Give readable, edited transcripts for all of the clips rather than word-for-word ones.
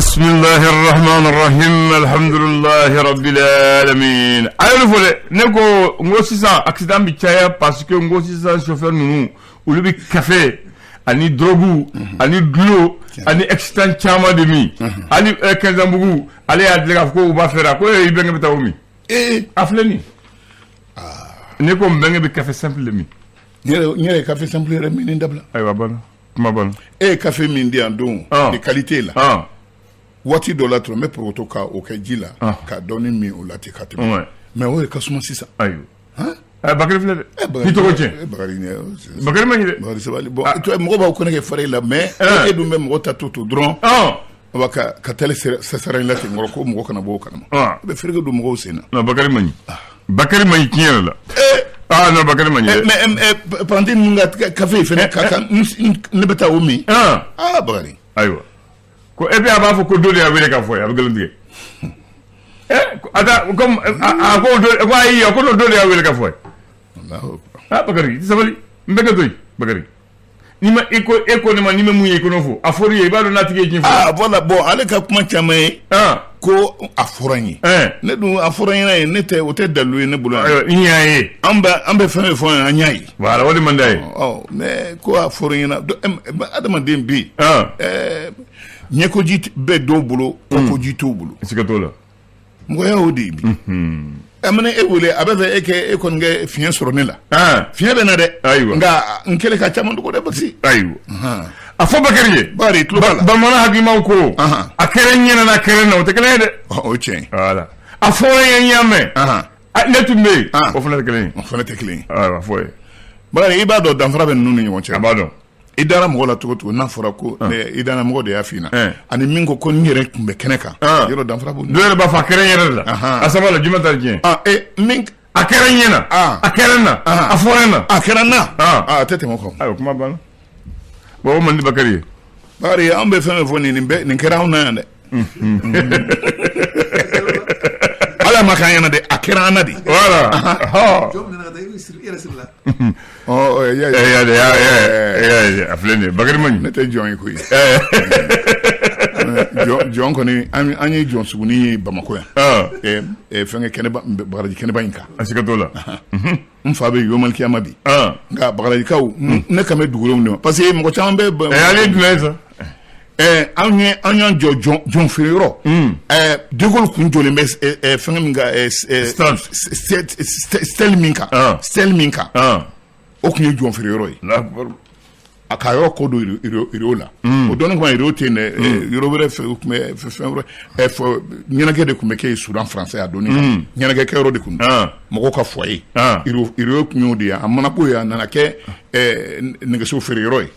Bisimilahi rahman rahim, alhamdulilahi rabbil alamin. A y'olu fɔ dɛ. Ne ko n ko sisan accident bɛ caya parce que n ko sisan chauffeur ninnu, olu bɛ café ani drogue ani dulɔ ani excitant caman de min. Hali Kɛnzanbugu, ale y'a dilan k'a fɔ ko u b'a fɛɛrɛ ko i bɛnkɛ bɛ taa o min. A filɛ nin, ne ko n bɛnkɛ bɛ café simple de min. N yɛrɛ ye café simple yɛrɛ min dabila. Ayiwa, banna, kuma banna. E ye café min di yan don de qualité la, waati dɔ la tun n bɛ porokoto ka o kɛ ji la ka dɔɔnin min o la ten ka tɛmɛ, mais o yɛrɛ ka suma sisan. Ayiwa, Bakari filɛ dɛ, i tɔgɔ tiɲɛ. Bakari. Bakari ma ɲi dɛ. Bakari, sabali. Bon, mɔgɔ b'aw kɔnɔ kɛ fara i la, mais e dun bɛ mɔgɔ ta to to dɔrɔn ka tali sara in la ten kɔrɔ ko mɔgɔ kana bɔ o kalama, i bɛ fereke don mɔgɔw sen na. Non, Bakari ma ɲi, Bakari ma ɲi tiɲɛ yɛrɛ la. Ah non, Bakari ma ɲi dɛ. Mais paranti ninnu ka café fɛnɛ ka kan, ne bɛ taa o min. Ah Bakari. Ayiwa, ko et puis a b'a fɔ ko dɔ de y'a wele k'a fɔ ye, a bɛ nkalon tigɛ. A taa comme a ko dɔ ko ayi, a ko dɔ de y'a wele k'a fɔ ye. Ah Bakari, i sabali, n bɛ ka to yen Bakari. Ni ma i ko e ko ne ma, n'i ma mun ye i kɔnɔ fɔ a fɔr'i ye, i b'a dɔn n'a tigi ye tiɲɛ fɔ. Ah voilà, bon, ale ka kuma caman ye ko a fɔra n ye. Ne dun, a fɔra n ɲɛna ye, ne tɛ, o tɛ dalilu ye ne bolo yan. Ayiwa, n y'a ye. An bɛ fɛn fɛn fɔ yan, an y'a ye. Voilà, o de man d'a ye. Ɔ, mais ko a fɔra n ɲɛna, adamaden bɛ yen, ɲɛkoji bɛ dɔw bolo, kɔkoji t'u bolo. Siga t'o la. Mɔgɔya y'o de ye bi. A mana e wele, a bɛ fɛ e kɛ e kɔni kɛ fiɲɛ sɔrɔ ne la. Fiɲɛ bɛ na dɛ. Ayiwa. Nka n kɛlen ka caman dogo dɛ, Bakisi. Ayiwa. A fɔ Bakari ye. Bakari tulo b'a la. Bamanan hakilimaw ko. A kɛra n ɲɛna, n'a kɛra n na, o tɛ kelen ye dɛ. O ye tiɲɛ ye. Voilà. A fɔra n ye, n y'a mɛn. Ne tun bɛ yen. O fana tɛ kelen ye. O fana tɛ kelen ye. Ayiwa, fɔ ye. Bakari, i b'a dɔn danfara bɛ ninnu ni ɲɔgɔn cɛ. A b'a dɔn. I dara mɔgɔ la cogo cogo, n'a fɔra ko i dara mɔgɔ de y'a f'i ɲɛna, ani min ko ko n yɛrɛ tun bɛ kɛnɛ kan, yɔrɔ danfara b'u. Dɔw yɛrɛ b'a fɔ a kɛra n yɛrɛ de la. A saba la, jumɛn ta tiɲɛ? Min a kɛra n ɲɛna, a kɛra n na, a fɔra n na. A kɛra n na. A tɛ tɛmɛ o kan. Ayiwa, kuma banna. Bon, o man di Bakari ye. Bakari, an bɛ fɛn fɛn fɔ nin bɛɛ, nin kɛra anw na yan dɛ. Ala ma k'an ɲɛna dɛ, a kɛra an na de. Voilà. Ɔ, a filɛ nin ye, Bakari ma ɲi. Ne tɛ jɔn ye koyi. Jɔn kɔni, an ye jɔn sugunin ye Bamakɔ yan. Fɛnkɛ kɛnɛba, Bagadaji kɛnɛba in kan. A siga t'o la. N fa bɛ yomalikiyama bi. Nka Bagadajikaw, ne kan bɛ dugulenw de ma parce que mɔgɔ caman bɛ. Ale ye jumɛn ye sa? An ye an y'an jɔ jɔn feere yɔrɔ. De Gaulle kun jɔlen bɛ fɛnkɛ min kan, stèle min kan, stèle min kan, o tun ye jɔn feere yɔrɔ ye. A ka yɔrɔ ko don Rio la. O dɔnni kama Rio tɛ yen dɛ, yɔrɔ wɛrɛ fɛ, u tun bɛ fɛn wɛrɛ, ɲɛnajɛ de tun bɛ kɛ yen Soudan français a donni kama. Ɲɛnajɛ kɛyɔrɔ de tun don. Mɔgɔw ka foyer. Rio tun y'o de ye. A mana bɔ yen, a nana kɛ nɛgɛso feere yɔrɔ ye.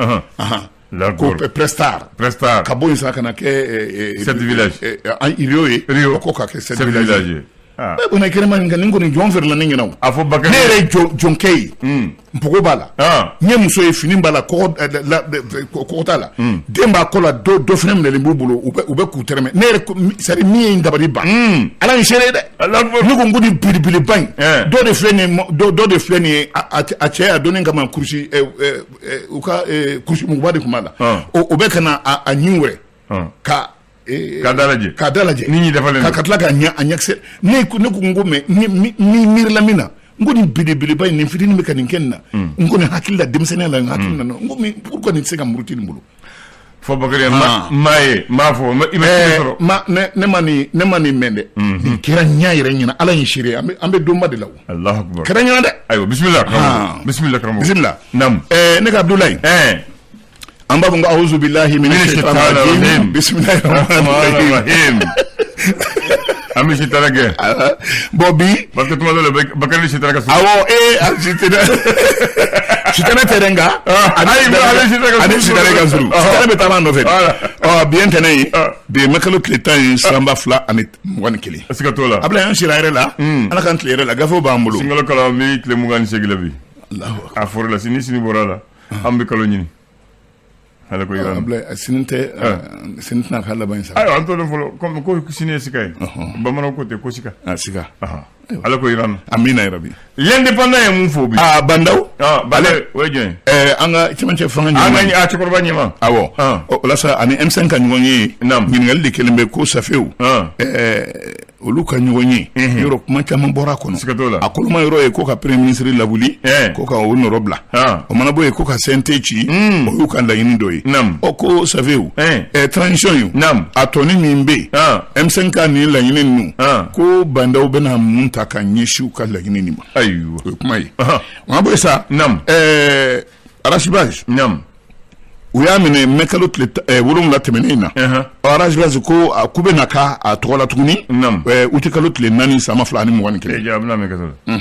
Ko Prestar. Prestar. Ka bɔ yen sa ka na kɛ. Sept village. Rio ye. Rio. O ko ka kɛ Sept village ye. Bɛɛ kɔni kɛnɛ ma nin kan, nin kɔni jɔn feerela ne ɲɛna o. A fɔ Bakari. Ne yɛrɛ ye jɔnkɛ ye. Npogo b'a la. N ye muso ye, fini b'a la, kɔgɔ t'a la. Den b'a kɔ la, dɔ fana minɛlen b'u bolo, u bɛ k'u tɛrɛmɛ. Ne yɛrɛ, c'est à dire min ye n dabali ban. Ala ye seere ye dɛ. Ne ko n ko nin belebeleba in. Dɔ de filɛ nin ye, dɔ de filɛ nin ye, a cɛ a donni kama kurusi, u ka kurusi muguba de tun b'a la. O bɛ ka na a ɲin wɛrɛ. Ka k'a da lajɛ. K'a da lajɛ. Ni ɲi dafalen don. Ka tila k'a ɲɛ a ɲɛkisɛ. Ne ko n ko mais ni miirila min na, n ko nin belebeleba in, nin fitinin bɛ ka nin kɛ nin na. N ko nin hakili la, denmisɛnninya la, n hakili nana, n ko mais pourquoi nin tɛ se ka muruti nin bolo? Fɔ Bakari, maa ye n b'a fɔ i bɛ sɔrɔ. Ma ne ne ma nin ne ma nin mɛn dɛ. Nin kɛra ɲɛ yɛrɛ ɲɛna, Ala ye seere, an bɛ donba de la o. Alahu akibaru. Kɛra ɲɛna dɛ. Ayiwa, bisimila karamɔgɔ. Bisimila karamɔgɔ. Bisimila. Naamu. Ne ka Abudulayi. An b'a fɔ ko awuzu bilahi mina shaitani rajim, bisimilahi rahmani rahim. An bɛ sitana gɛn. Bon, bi. Parce que tuma dɔ la, Bakari ni sitana ka surun. Awɔ, sitana tɛ dɛ, nka. Ale sitana ka surun. Sitana bɛ taa an nɔfɛ. Ɔ, bi ye ntɛnɛn ye. Bi ye mɛkalo tile 10 ye, san 2021. Siga t'o la. Abulayi, an sira hɛrɛ la. Ala k'an tile hɛrɛ la, gafew b'an bolo. Sunkalo kalo, an bɛ tile 28 la bi. A fɔra la, sini sini bɔra la, an bɛ kalo ɲini. Ala ko yira. Ablaye, sini tɛ, sini tɛna k'a laban ye sa. Ayiwa, an t'o dɔn fɔlɔ, comme ko sini ye sika ye. Bamananw ko ten ko sika. A sika. Ala ko yira. Amina yarabi. L'Indépendant ye mun fɔ bi? Aa, Bah N'Daw. Ah, Bah N'Daw, o ye jɔn ye? An ka cɛmancɛ fanga ɲɛmaa. An ka cɛkɔrɔba ɲɛmaa. Awɔ. O la sa, ani M5 ka ɲɔgɔn ye. Ɲininkali de kɛlen bɛ ko safew. Olu ka ɲɔgɔn ye, yɔrɔ kuma caman bɔra a kɔnɔ. Siga t'o la. A koloma yɔrɔ ye ko ka premier ministre lawuli, ko ka o nɔrɔ bila. O mana bɔ yen, ko ka CNT ci, o y'u ka laɲini dɔ ye. Ɔ, ko safew, transition ye, a tɔni min bɛ yen, M5 ka nin laɲini ninnu, ko Bah N'Daw bɛna mun ta ka ɲɛsin u ka laɲini nin ma? Ayiwa. O ye kuma ye. O mana bɔ yen sa, Ras Bath, u y'a minɛ mɛ kalo tile 7 tɛmɛnen in na. Ras Bath ko a k'u bɛ na k'a a tɔgɔ la tuguni uti kalo tile 4 san 2021. A bɛna mɛn kaso la.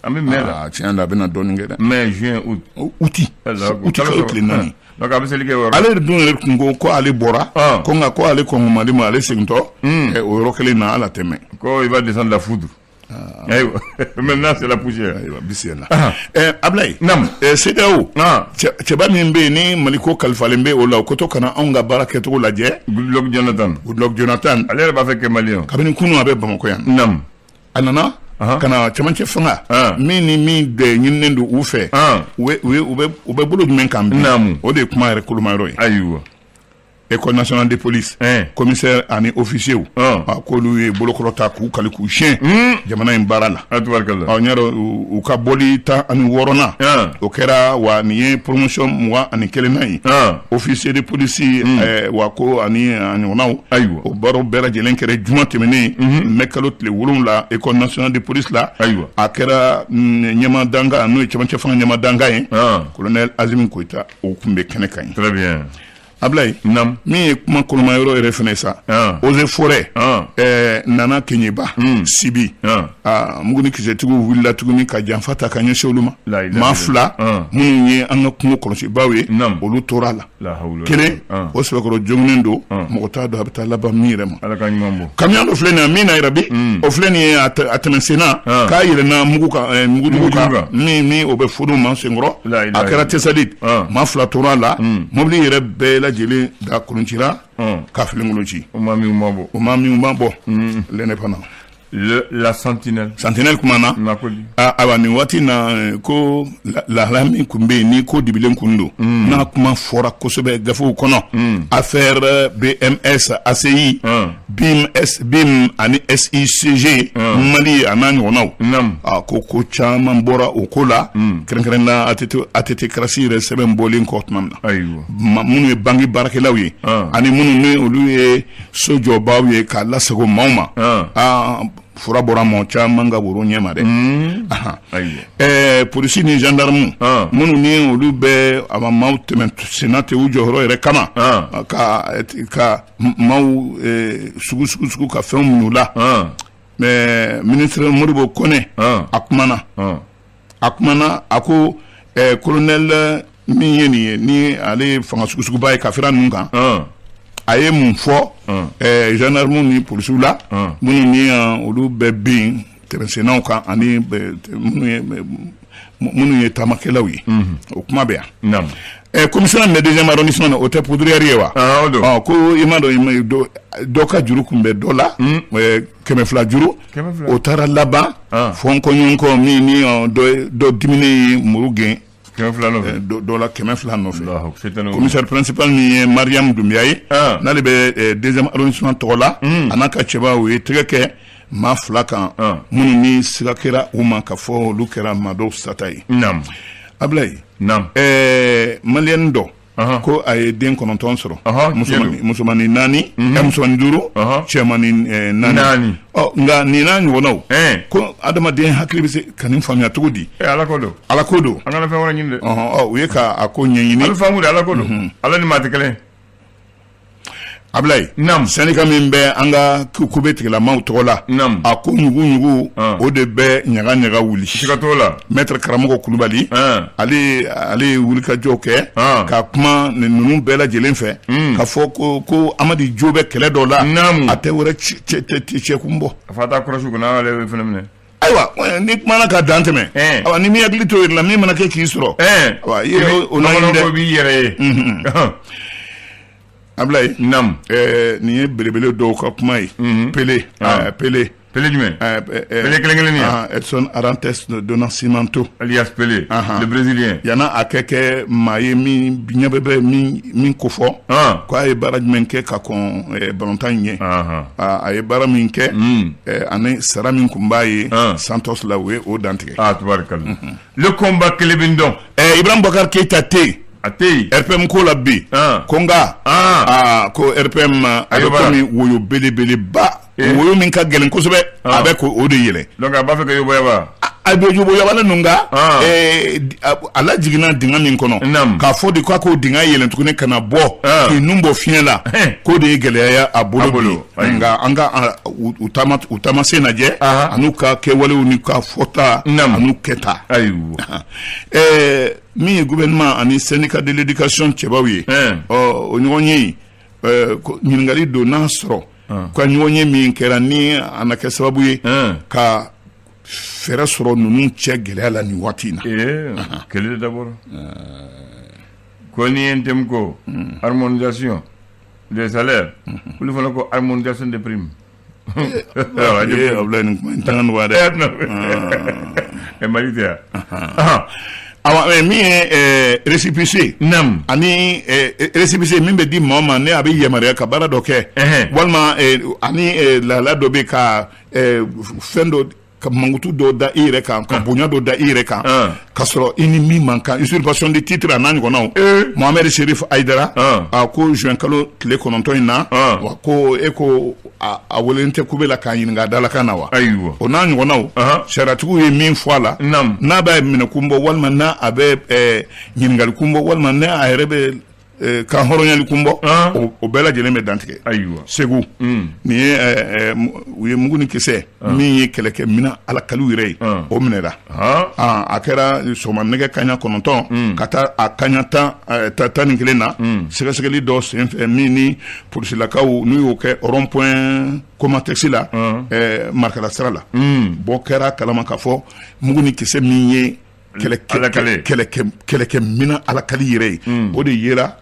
An bɛ mɛn la. Tiɲɛ na, a bɛna dɔɔnin kɛ dɛ. Mai, juin, août. Uti uti kalo tile 4. Donc a bɛ seli kɛ o yɔrɔ. Ale dun yɛrɛ kun ko ko ale bɔra, ko nka ko ale kɔngɔmali ma, ale segintɔ o yɔrɔ kelen na, ala tɛ mɛn. Ko il va descendre la foudre. Ayiwa, maintenant c'est la poussière. Ayiwa, bisimila. Ablaye. CEDEAO cɛba min bɛ yen ni Mali ko kalifalen bɛ o la, o ko to kana anw ka baara kɛcogo lajɛ. Goodluck Jonathan. Goodluck Jonathan. Ale yɛrɛ b'a fɛ kɛ malien. Kabini kunun a bɛ Bamakɔ yan. A nana ka na cɛmancɛ fanga min ni min de ɲininen don u fɛ, u bɛ bolo jumɛn kan bi? O de ye kuma yɛrɛ koloma yɔrɔ ye. Ayiwa. École nationale de police, commissaire ani officier, k'olu ye bolokɔrɔ ta k'u kali k'u siɲɛ jamana in baara la. Tubarikala. N y'a dɔn, u ka bɔli 16nan, o kɛra wa nin ye promotion 21nan ye. Officier de police wa ko ani a ɲɔgɔnnaw. Ayiwa. O baaraw bɛɛ lajɛlen kɛra juma tɛmɛnen, mɛ kalo tile 7, École nationale de police la. Ayiwa. A kɛra ɲɛma dankan, n'o ye cɛmancɛ fanga ɲɛma dankan ye, colonel Assimi Goïta, o tun bɛ kɛnɛ kan ye. Très bien. Ablaye, min ye kuma koloma yɔrɔ yɛrɛ fana sa, eaux et forêts nana Keɲeba Sibi, mugu ni kisɛtigiw wulila tuguni ka janfa ta ka ɲɛsin olu ma. Maa fila minnu ye an ka kungo kɔlɔsibaaw ye, olu tora a la. Kelen o sɛbɛkɔrɔ joginnen don, mɔgɔ t'a dɔn a bɛ taa laban min yɛrɛ ma. Camion dɔ filɛ nin ye min na yɛrɛ bi, o filɛ nin ye a tɛmɛ senna k'a yɛlɛnna mugu kan, mugujugu kan, min ni o bɛ funu ma senkɔrɔ, a kɛra Tessalit, maa fila tora a la. Mobili yɛrɛ bɛɛ lajɛlen da koloncira ka filenkolon ci. O maa min ma bɔ. O maa min ma bɔ. L'Indépendant. La Sentinelle. Sentinelle kumana. Ayiwa, nin waati na, ko lahala min tun bɛ yen ni ko dibilen kun don, n'a kuma fɔra kosɛbɛ gafew kɔnɔ, affaire BMS ACI, BIM S BIM ani SICG Mali a n'a ɲɔgɔnnaw, a ko ko caman bɔra o ko la, kɛrɛnkɛrɛn na ATT ATT crash yɛrɛ sɛbɛn bɔlen kɔ tuma min na, minnu ye banki baarakɛlaw ye ani minnu ni olu ye so jɔbaaw ye k'a lasago maaw ma, aa, fura bɔra mɔgɔ caman ka woro ɲɛ ma dɛ. Polisi ni gendarme minnu ni olu bɛ a ma maaw tɛmɛ senna ten u jɔyɔrɔ yɛrɛ kama, ka maaw sugu sugu sugu ka fɛnw minɛ u la, mais ministre Modibo Kone, a kumana, a kumana, a ko colonel min ye nin ye, ni ale ye fanga sugusuguba ye ka fira ninnu kan, a ye mun fɔ gendarme ni polisiw la, minnu ni olu bɛ bin tɛmɛsennaw kan ani minnu ye taamakɛlaw ye? O kuma bɛ yan. Commissaire min bɛ deuxième arrondissement na, o tɛ poudrière ye wa? Ko i m'a dɔn, dɔ ka juru kun bɛ dɔ la, 200 juru, o taara laban fɔnkɔɲɔgɔnkɔ min ni dɔ diminen ye muru gɛn 200 nɔfɛ. Dɔ la 200 nɔfɛ. Commissaire principal min ye Mariam Doumbia ye, n'ale bɛ deuxième arrondissement tɔgɔ la, a n'a ka cɛba, u ye tɛgɛ kɛ maa fila kan, minnu ni siga kɛra u ma k'a fɔ olu kɛra maa dɔw sata ye. Ablaye, maliyɛn dɔ ko a ye den 9 sɔrɔ, musomanin naani, musomanin duuru, cɛmanin naani. Ɔ nka nin n'a ɲɔgɔnnaw, ko adamaden hakili bɛ se ka nin faamuya cogo di? Ala ko don. Ala ko don. An kana fɛn wɛrɛ ɲini dɛ. Ɔ, u ye ka a ko ɲɛɲini. A bɛ faamu de, Ala ko don, Ala ni maa tɛ kelen. Ablaye, syndicat min bɛ an ka kube tigilamaw tɔgɔ la, a ko ɲugu ɲugu, o de bɛ ɲaga ɲaga wuli. Siga t'o la. Maître Karamɔgɔ Kulubali, ale ye wulikajɔ kɛ ka kuma ninnu bɛɛ lajɛlen fɛ, ka fɔ ko Amadi jo bɛ kɛlɛ dɔ la, a tɛ wɛrɛ cɛkun bɔ. A fa taa kɔlɔsi kunna, ale fana minɛ. Ayiwa, ni kumana ka dan tɛmɛ, ayiwa, ni m'i hakili to yɛrɛ la, min mana kɛ k'i sɔrɔ, ayiwa, i yɛrɛ o na ɲini dɛ. Ko b'i yɛrɛ ye. Abulayi. Naamu. Nin ye belebele dɔw ka kuma ye. Pele, Pele. Pele jumɛn? Pele kelen kelen ye. Edson Arantes do Nascimento. Alias Pele, le Brésilien. Yanni a kɛ maa ye min ɲɛ bɛ min kofɔ, k'a ye baara jumɛn kɛ ka kɔn balontan in ɲɛ, a ye baara min kɛ ani sara min tun b'a ye Santos la, u ye o dantigɛ. Ah, tubarikala. Le combat kelen bɛ dɔn. Ibrahim Boubacar Keita tɛ yen. A tɛ yen. RPM ko la bi. Ko nka, ko RPM a bɛ komi woyo belebeleba. Woyo min ka gɛlɛn kosɛbɛ, a bɛ k'o de yɛlɛ. Donc a b'a fɛ ka yoboyaba. A bɛ yoboyabalen ninnu, nka a lajiginna dingɛ min kɔnɔ, k'a fɔ de k'a k'o dingɛ yɛlɛn tuguni ka na bɔ k'i nun bɔ fiɲɛ la, k'o de ye gɛlɛya ye a bolo bi. Nka an ka u taamasen lajɛ, an'u ka kɛwalew ni ka fɔta an'u kɛta. Ayiwa. Min ye gouvernement ani syndicat de l'éducation cɛbaw ye, ɔ o ɲɔgɔn ye ɲininkali don n'a sɔrɔ ka ɲɔgɔn ye min kɛra ni a na kɛ sababu ye ka fɛɛrɛ sɔrɔ ninnu cɛ gɛlɛya la nin waati in na. Kɛlɛ de dabɔra ko ni UNTM ko harmonisation des salaires, olu fana ko harmonisation des primes. Abulayi, nin kuma in tɛ ka nɔgɔya dɛ. Mali tɛ yan. Awa, min ye récépissé ani récépissé min bɛ di maa ma, ne a bɛ yamaruya ka baara dɔ kɛ, walima ani lahala dɔ bɛ ka fɛn dɔ ka mankutu dɔ da i yɛrɛ kan, ka bonya dɔ da i yɛrɛ kan, ka sɔrɔ i ni min man kan, usurpation de titre a n'a ɲɔgɔnnaw. Mohamed Chérif Haïdara, a ko juin kalo tile 9 in na, wa ko e ko a welelen tɛ kube la k'a ɲininka a dalakan na wa? Ayiwa. O n'a ɲɔgɔnnaw, sariyatigiw ye min fɔ a la, n'a b'a minɛ kun bɔ, walima n'a a bɛ ɲininkali kun bɔ, walima n'a a yɛrɛ bɛ kan hɔrɔnyali kun bɔ, o bɛɛ lajɛlen bɛ dantigɛ. Ayiwa. Segu, nin ye u ye mugu ni kisɛ min ye kɛlɛkɛ minɛn alakaliw yɛrɛ ye, o minɛra. A kɛra sɔgɔma nɛgɛ kaɲa 9 ka taa a kaɲa 11 na, sɛgɛsɛgɛli dɔ senfɛ min ni polisilakaw n'u y'o kɛ rond point Comatex la, Marikala sira la, bɔ kɛra kalama k'a fɔ mugu ni kisɛ min ye kɛlɛkɛ minɛn alakali yɛrɛ ye, o de yera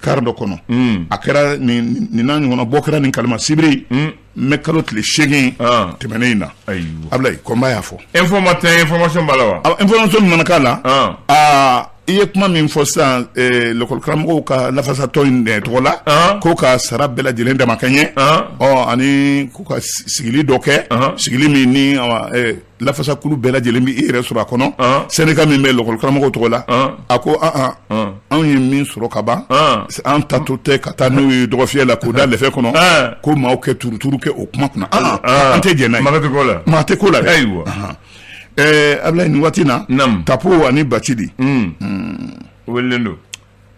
car dɔ kɔnɔ. A kɛra nin n'a ɲɔgɔnna bɔ kɛra nin kalama sibiri mɛ kalo tile 8 tɛmɛnen in na. Abulayi, kɔnba y'a fɔ. Info Matin, information b'a la wa? Information min mana k'a la, aa, i ye kuma min fɔ sisan, lekɔli karamɔgɔw ka lafasatɔ in tɔgɔ la, ko ka sara bɛɛ lajɛlen dama kɛ ɲɛ, ɔ ani ko ka sigili dɔ kɛ, sigili min ni lafasakulu bɛɛ lajɛlen bɛ i yɛrɛ sɔrɔ a kɔnɔ. Syndicat min bɛ lekɔli karamɔgɔw tɔgɔ la, a ko an anw ye min sɔrɔ ka ban, an ta to tɛ ka taa n'o ye dɔgɔfiyɛ la k'o da lɛfɛ kɔnɔ, ko maaw kɛ turuturu kɛ o kuma kunna, an tɛ jɛn n'a ye. Maa tɛ ko la. Maa tɛ ko la dɛ. Ayiwa. Abulayi, nin waati na, Tapo ani Batili. O welelen don.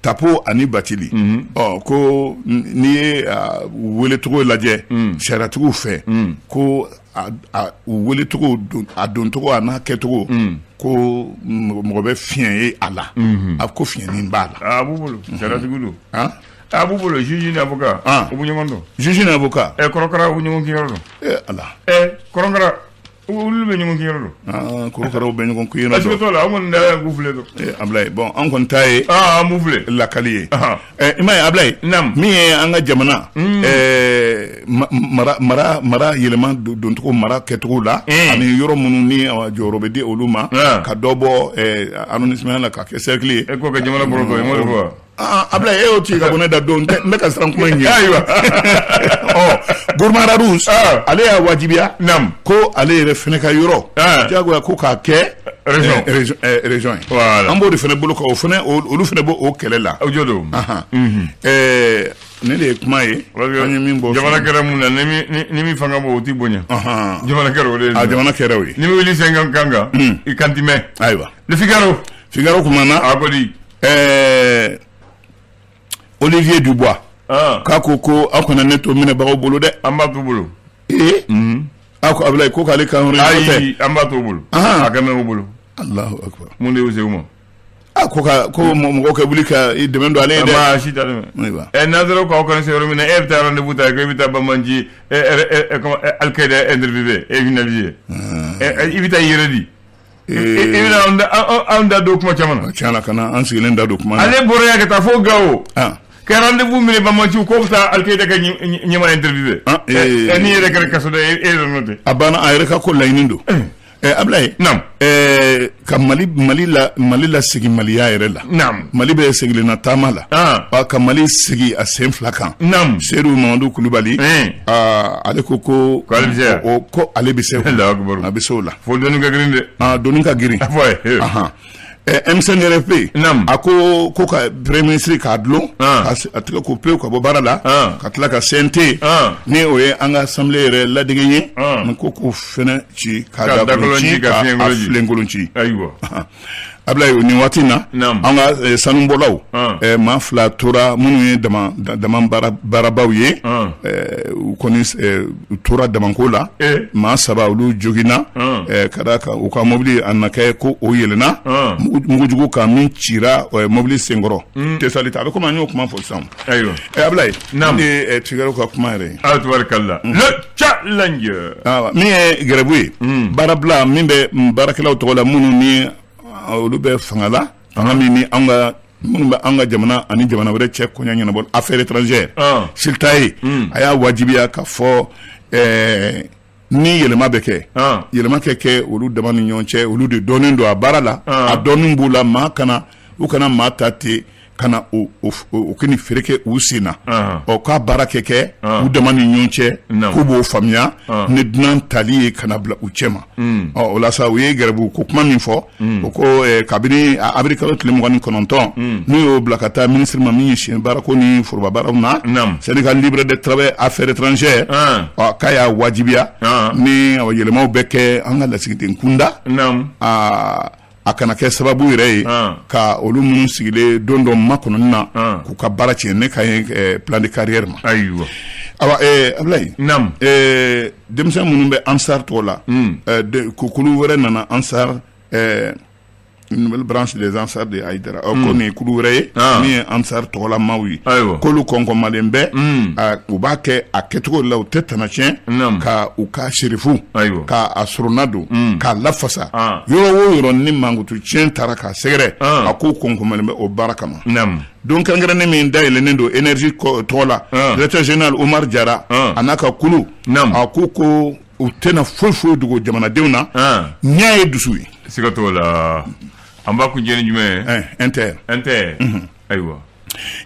Tapo ani Batili, ɔ ko n'i ye welecogo lajɛ sariyatigiw fɛ, ko u welecogo, a doncogo a n'a kɛcogo, ko mɔgɔ bɛ fiɲɛ ye a la, a ko fiɲɛnin b'a la. A b'u bolo, sariyatigiw don. A b'u bolo, juge ni avocat, u b'u ɲɔgɔn dɔn. Juge ni avocat. Kɔrɔkara, u ɲɔgɔn kinyɔrɔ dɔn. Ala. Kɔrɔkara, olu bɛ ɲɔgɔn kinyɔrɔ dɔn. Korokaraw bɛ ɲɔgɔn kinyɔrɔ dɔn. Est-ce que t'o la, an kɔni da k'u filɛ dɔn. Abulayi, bon, an kɔni ta ye an b'u filɛ. Lakali ye. I m'a ye Abulayi, min ye an ka jamana mara yɛlɛma doncogo, mara kɛcogo la, ani yɔrɔ minnu ni jɔyɔrɔ bɛ di olu ma, ka dɔ bɔ arrondissement la ka kɛ cercle ye. E ko ka jamana bɔrɔtɔ, i m'o de fɔ wa? Abulayi, e y'o ci ka bɔ ne da don, n bɛ ka siran kuma in ɲɛ. Ayiwa. Ɔ Gourma Rharous, ale y'a wajibiya ko ale yɛrɛ fɛnɛ ka yɔrɔ diyagoya ko k'a kɛ région ye. An b'o de fɛnɛ bolo kan, o fɛnɛ olu fɛnɛ b'o o kɛlɛ la. O jo don. Ne de ye kuma ye, an ye min bɔ. Jamana kɛra mun na, ni min fanga bɔ, o t'i bonya. Jamana kɛra o de ye. A jamana kɛra o ye. Ni bɛ wuli sen kan kan, i kan ti mɛn. Ayiwa. Le Figaro. Figaro kumana. A ko di. Olivier Dubois k'a ko aw kana ne to minɛbagaw bolo dɛ. An b'a t'u bolo. Ee, a ko Abulayi, ko k'ale kan hɔrɔnya tɛ. Ayi, an b'a t'u bolo. A ka mɛn u bolo. Alahu akbar. Mun de y'u se u ma? A ko ka ko mɔgɔw ka wuli ka i dɛmɛ don ale ye dɛ. Maa si t'a dɛmɛ. Ayiwa. Nanzaraw k'aw kana se yɔrɔ min na, e bɛ taa rendez-vous ta ko e bɛ taa banbanci Al-Qaïda interviewé e journaliste ye. I bɛ taa i yɛrɛ di, i bɛna anw da don kuma caman na. Tiɲɛ na, ka na an sigilen da don kuma na. Ale bɔra yan ka taa fo Gawo ka rendez-vous minɛ banbaanciw k'o bɛ taa Al-Qaïda ka ɲɛmaa interviewé. N'i yɛrɛ kɛra kaso da, e yɛrɛ nɔ tɛ. A banna, a yɛrɛ ka ko laɲini don. Ablaye. Naam. Ka Mali Mali la Mali la segin Maliya yɛrɛ la. Naam. Mali bɛ segilenna taama la. Ka Mali sigi a sen fila kan. Naam. Seyidu Mamadu Kulubali. Ale ko ko. Ko ale bɛ se. O ko ale bɛ se. Allahu akbar. A bɛ se o la. Fo doni ka girin dɛ. Doni ka girin. A fɔ a ye. M5 RFP. Naam. A ko ko ka premier ministre k'a dulon. Ka a tigɛ ko pewu ka bɔ baara la. Ka tila ka CNT. Ni o ye an ka assemblée yɛrɛ ladege ye. N ko k'o fɛnɛ ci k'a dakolon ci, k'a filenkolon ci. Ayiwa. Ablaye, nin waati in na, an ka sanubɔlaw, maa fila tora minnu ye dama dama baarabaw ye, u kɔni u tora damako la. Maa saba, olu joginna ka d'a kan u ka mobili a na kɛ ko o yɛlɛnna mugujugu kan min cira mobili senkɔrɔ. Tɛsali ta a bɛ komi an y'o kuma fɔ sisan. Ayiwa. Ablaye, nin de ye Figaro ka kuma yɛrɛ ye. Ah, tubarikalla. Le challenge. Min ye grève ye, baarabila min bɛ baarakɛlaw tɔgɔ la, minnu ni olu bɛ fanga la, fanga min ni an ka minnu bɛ an ka jamana ani jamana wɛrɛ cɛ koɲɛ ɲɛnabɔ, affaires étrangères, Siltaye, a y'a wajibiya ka fɔ ni yɛlɛma bɛ kɛ, yɛlɛma kɛ kɛ olu dama ni ɲɔgɔn cɛ. Olu de dɔnnen don a baara la, a dɔnnen b'u la. Maa kana u kana maa ta ten ka na o o ni feere kɛ u sen na. Ɔ, k'a baara kɛ kɛ u dama ni ɲɔgɔn cɛ, k'u b'o faamuya ni dunan tali ye ka na bila u cɛ ma. Ɔ, o la sa, u ye gɛrɛbu ko kuma min fɔ, o ko kabini avril kalo tile 29, n'u y'o bila ka taa minisiri ma min ye siɲɛ baarako ni foroba baaraw na, syndicat libre de travail affaires étrangères, ɔ, k'a y'a wajibiya ni yɛlɛmaw bɛ kɛ an ka lasigiden kunda, a kana kɛ sababu yɛrɛ ye ka olu minnu sigilen don dɔ makɔnɔni na k'u ka baara tiɲɛ, ne ka ye plan de carrière ma. Ayiwa. Awa, Ablaye, denmisɛn minnu bɛ Ansar tɔgɔ la, kulu wɛrɛ nana, Ansar, nouvelle branche des Ansar de Haïdara, ko nin ye kulu wɛrɛ ye min ye Ansar tɔgɔla maaw ye, k'olu kɔnkɔnmalen bɛ, u b'a kɛ a kɛcogo la, u tɛ tana tiɲɛ ka u ka serifu ka a sorona don k'a lafasa yɔrɔ o yɔrɔ ni mankutu tiɲɛ taara k'a sɛgɛrɛ. A ko kɔnkɔnmalen bɛ o baara kama. Don kɛrɛnkɛrɛnnen min dayɛlɛnnen don énergie tɔgɔ la, directeur général Omar Jara a n'a ka kulu, a ko ko u tɛna foyi foyi dogo jamanadenw na, ɲɛ ye dusu ye. Siga t'o la. An b'a kuncɛ ni jumɛn ye? Inter. Inter, ayiwa.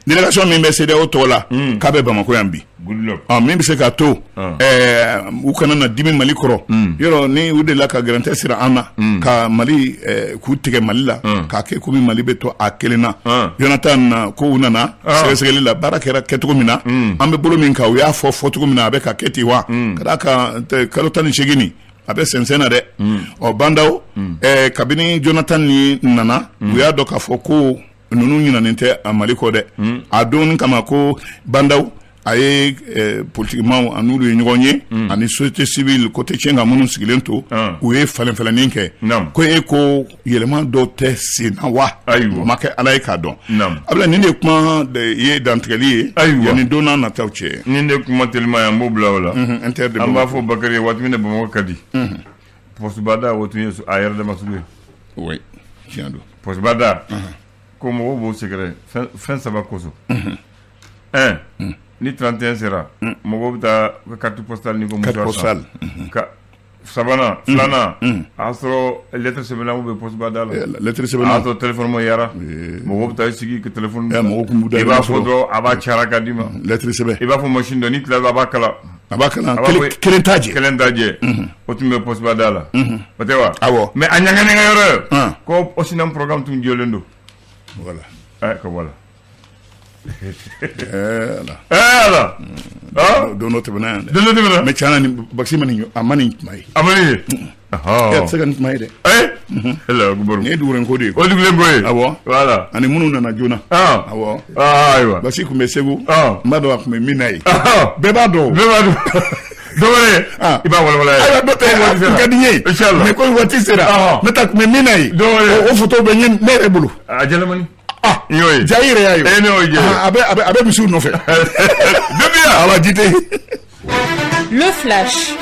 Délégation min bɛ CEDEAO tɔgɔ la, k'a bɛ Bamakɔ yan bi, min bɛ se k'a to u kana na dimi Mali kɔrɔ yɔrɔ ni u delila ka gɛrɛntɛ sira an na ka Mali k'u tigɛ Mali la, k'a kɛ komi Mali bɛ to a kelen na. Jonathan na ko u nana sɛgɛsɛgɛli la, baara kɛra kɛcogo min na, an bɛ bolo min kan, u y'a fɔ fɔcogo min na, a bɛ ka kɛ ten wa, ka d'a kan kalo 18 nin a bɛ sɛnsɛn na dɛ. Ɔ, Bah N'Daw, kabini Jonathan ni nana, u y'a dɔn k'a fɔ ko ninnu ɲinanen tɛ a Mali kɔ dɛ. A don kama ko Bah N'Daw a ye politikimaw a n'olu ye ɲɔgɔn ye ani société civile ko tɛ tiɲɛ ka minnu sigilen to, u ye falenfalenni kɛ ko e ko yɛlɛma dɔw tɛ sen na wa, o ma kɛ Ala ye k'a dɔn. Abila, nin de kuma ye dantigɛli ye yanni don n'a nataw cɛ. Nin de kuma telima ye, an b'o bila o la. An b'a fɔ Bakari ye, waati min na Bamakɔ ka di, pɔsibada o tun ye a yɛrɛ dama sugu ye. Oui, tiɲɛ don. Pɔsibada ko mɔgɔw b'o sɛgɛrɛ fɛn saba kosɔn. Un, ni 31 sera, mɔgɔw bɛ taa carte postale ni ko carte postale. Ka sabanan, filanan, a y'a sɔrɔ lettre sɛbɛnna bɛ pɔsibada la. Lettre sɛbɛnna. A y'a sɔrɔ téléphone ma yara, mɔgɔw bɛ taa sigi ka téléphone. Mɔgɔw kun b'u da. I b'a fɔ dɔrɔn a b'a cara ka d'i ma. Lettre sɛbɛn. I b'a fɔ machine dɔ, n'i tilala a b'a kalan. A b'a kalan, kelen t'a jɛ. Kelen t'a jɛ. O tun bɛ pɔsibada la. O tɛ wa? Awɔ. Mais a ɲaŋanen ka yɔrɔ ko OSINAM programme tun jɔlen don. Voilà. Ka voilà. Ala. Ala. Don dɔ tɛmɛna yan dɛ. Don dɔ tɛmɛna. Mais tiɲɛ na, nin Bakisi ma nin, a ma nin kuma ye. A ma nin ye. E tɛ se ka nin kuma ye dɛ. Ala akubaru. Nin ye dugulen ko de ye. O dugulen ko ye. Awɔ. Voilà. Ani minnu nana joona. Awɔ. Ayiwa. Bakisi tun bɛ Segu. N b'a dɔn a tun bɛ min na yen. Bɛɛ b'a dɔn. Bɛɛ b'a dɔn. Dɔwɛrɛ i b'a walawala ye. Ayiwa, dɔ tɛ, a ka di n ye. Inchallah. Mais ko waati sera. Ne ta tun bɛ min na yen. Dɔwɛrɛ. O photo bɛ ne yɛrɛ bolo. A jalamani. I y'o ye. Ja, i yɛrɛ y'a ye. E ne y'o ye. A bɛ misiw nɔfɛ. Depuis yan. Ala ji tɛ. Le flash.